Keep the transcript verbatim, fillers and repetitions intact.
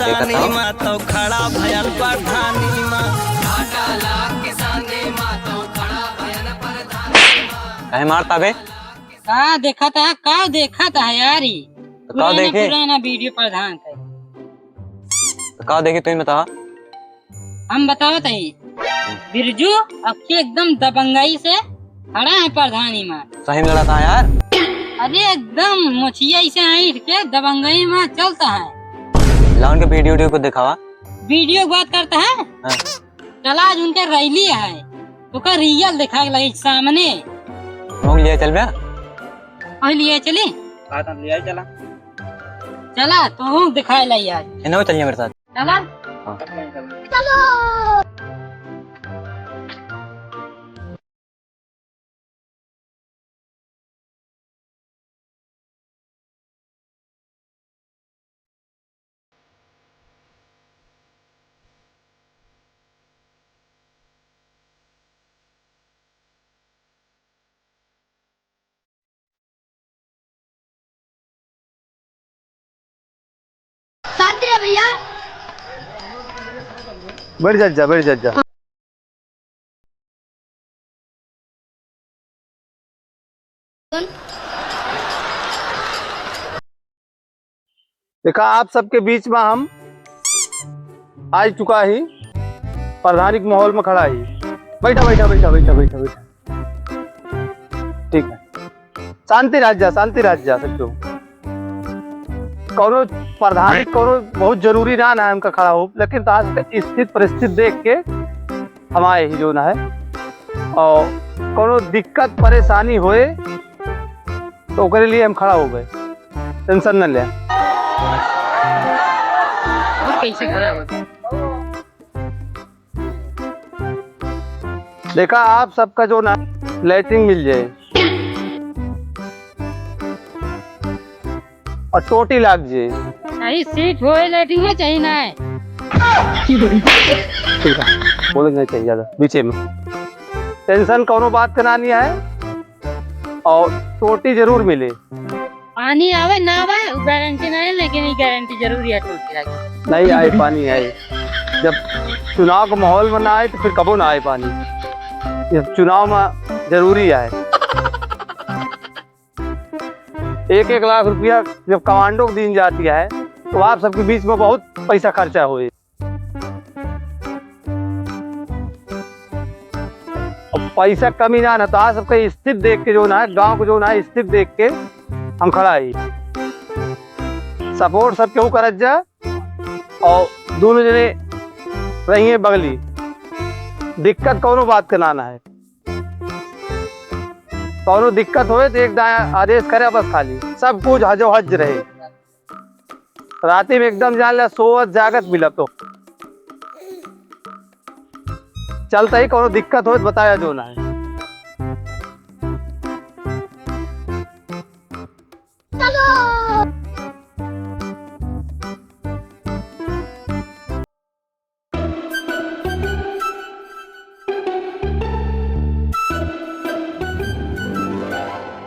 देखत हूँ। प्रधानी मा तो खड़ा भयल प्रधानी मा। घाटा लाग किसानी मा तो खड़ा भयल प्रधानी मा। काहे मारता बे? का देखत है, का देखत है यार ई? तो का पुराना, देखी? पुराना वीडियो प्रधान का। तो का देखी, तू ही बता। हम बतावत हई, बिरजू अक्के एकदम दबंगई से खड़ा है प्रधानी मा। सही में लड़त है यार। अरे एकदम मोछिया ऐसे ऐंठ के दबंगई मा चलत है। लाओ उनके वीडियो, वीडियो को दिखावा। वीडियो की बात करत है? हाँ। चला आज उनके रैली है, ओकर रियल देखाए के लगी सामने। तुम लिया चल बे। और लिया चली? हाँ, तो हम लिया चला। चला, तो हूँ दिखाए लाई आज। है ना, वो चलिए मेरे साथ। चला। हाँ। चलो। शांत रहे भैया। बैठ जा, जा, बैठ जा, जा। देखा, आप सबके बीच मा हम आ चुका ही, प्रधानी के माहौल मा खड़ा ही। बैठा, बैठा, बैठा, बैठा, बैठा, बैठा। ठीक है, शांति राज जा, शांति राज जा, सब क्यों। कौनो प्रधानी, कौनो बहुत जरूरी ना, ना हमका खड़ा हो, लेकिन आज का स्थिति परिस्थिति देख के हम आए ही जो ना है, और कौनो दिक्कत परेशानी होए तो ओकरे लिए हम खड़ा हो गए, टेंशन न ले। कैसे खड़ा हो? देखा, आप सबका जो ना लैट्रिन मिल जाए और टोटी लाग जाए। अरे सीट होए लैट्रिन में चाहिए ना है। ठीक है, बोले नहीं चाहिए ज्यादा बीचे में। टेंशन कौनो बात का ना नहीं है और टोटी जरूर मिले। पानी आवे ना आवे, वो गारंटी ना है, लेकिन ये गारंटी जरूर है टोटी लागे। नहीं आए, पानी आए। जब चुनाव के माहौल में ना आए, तो फिर कबो ना आए पानी। ये चुनाव में जरूरी है। एक एक लाख रुपया जब कमांडो को दीन जाती है, तो आप सबके बीच में बहुत पैसा खर्चा होए। अब पैसा कमी ना, ना तो आज सबके स्थिति देख के जो ना है, गांव को जो ना है, स्थिति देख के हम खड़ा ही। सपोर्ट सब केहू करत जा और दोनों जने रहिए बगली। दिक्कत कौनो बात के ना, ना है। कौनो दिक्कत होए तो एक दाया आदेश करे बस खाली, सब कुछ हजो हज रहे। राती में एकदम जान ला सोवत जागत मिलत हो। चलता ही कौनो दिक्कत होए तो बताया जो ना है।